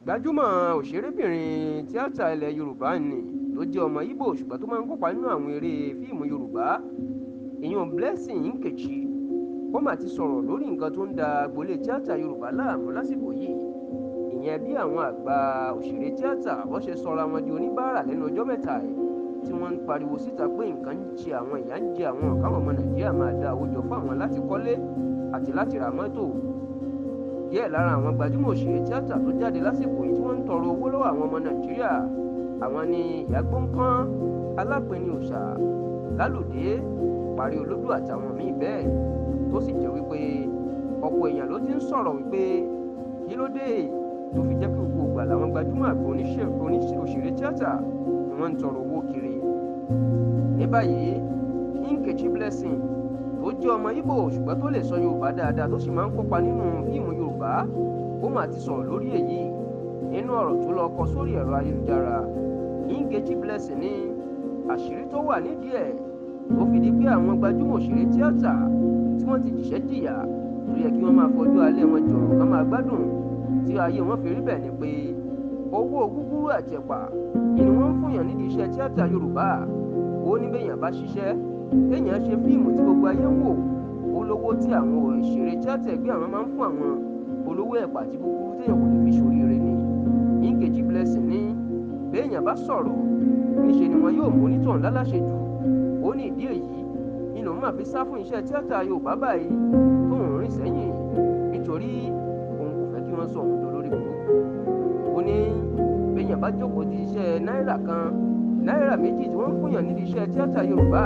Gbajúmọ̀ òṣèrébìnrin tíátà ilẹ̀ Yorùbá nni tó jẹ́ ọmọ Ìgbò ṣùgbọ́n tó máa ń kópa nínú àwọn eré fíìmù Yorùbá, ìyẹn Blessing Nkechi, ó mà ti sọ̀rọ̀ lórí nǹkan tó ń da agboolé tíátà Yorùbá láàmú lásìkò yìí. Ìyẹn bí àwọn àgbà òṣèré tíátà wọ́n ṣe sọra wọn di oníbàárà lẹ́nu ọjọ́ mẹ́ta yìí, tí wọ́n ń pariwo síta pé nǹkan ń ṣe àwọn, ìyà ń jẹ àwọn, káwọn ọmọ Nàìjíríà máa dá owó jọ fún àwọn láti kọ́lé àti láti ra mọ́tò. Díẹ̀ lára àwọn gbajúmọ̀ òṣèré tíátà tó jáde lásìkò yìí tí wọ́n ń tọrọ owó lọ́wọ́ àwọn ọmọ Nàìjíríà, àwọn ni Ìyá Gbóǹkan, Alápinni Òòṣà, Lálùdé, Parí Olódù àtàwọn míì bẹ́ẹ̀, tó sì jẹ́ wípé ọ̀pọ̀ èèyàn ló ti ń sọ̀rọ̀ wípé kí ló dé tó fi jẹ́ pé gbogbo ìgbà làwọn gbajúmọ̀ àgbà òṣèré tíátà ni wọ́n ń tọrọ owó kiri. Ní báyìí, Nkechi Blessing tó jẹ́ ọmọ Ìgbò ṣùgbọ́n tó lè sọ Yorùbá dáadáa tó sì máa ń kópa nínú fíìmù Yorùbá, ó mà ti sọ̀rọ̀ lórí èyí nínú ọ̀rọ̀ tó lọ kọ sórí ẹ̀rọ ayélujára. Nkechi Blessing ní àṣírí tó wà nídìí ẹ̀ tó fi di pé àwọn gbajúmọ̀ òṣèré tíátà tí wọ́n ti jìṣẹ́ jìyà tó yẹ kí wọ́n máa fọjú alẹ́ wọn jọ̀rọ̀ kán máa gbádùn tí ayé wọn fi rí bẹ́ẹ̀ ni pé owó gúgúrú àtẹ̀pà ni wọ́n ń fúnyàn nídìí iṣẹ́ tíátà Yorùbá. Ó ní béèyàn bá ṣiṣẹ́ téèyàn ṣe fíìmù tí gbogbo ayé ń wò, ó lówó tí àwọn òṣèré tíátà ẹgbẹ́ àwọn máa ń fún àwọn olówó ẹ̀pà àti gúgúrú téèyàn kò lè fi ṣoríire ni. Nkechi Blessing ní béèyàn bá sọ̀rọ̀ níṣe ni wọn yóò mú onítọ̀hún láláṣejù. Ó ní ìdí èyí ni lòun máa fi sá fún iṣẹ́ tíátà Yorùbá báyìí tóun rìn sẹ́yìn, nítorí òun kò fẹ́ kí wọ́n sọ òun dolórí burúkú. Ó ní béèyàn bá jókòó ti iṣẹ́ náírà kan, náírà méjì tí wọ́n ń fúnyàn nídìí iṣẹ́ tíátà Yorùbá,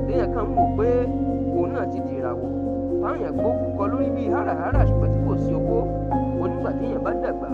téèyàn kan ń wò pé òun náà ti di ìràwọ̀ táwọn èèyàn gbókù kọ lórí bíi háràhárà ṣùgbọ́n tí kò sí owó. Ó nígbà téèyàn bá dàgbà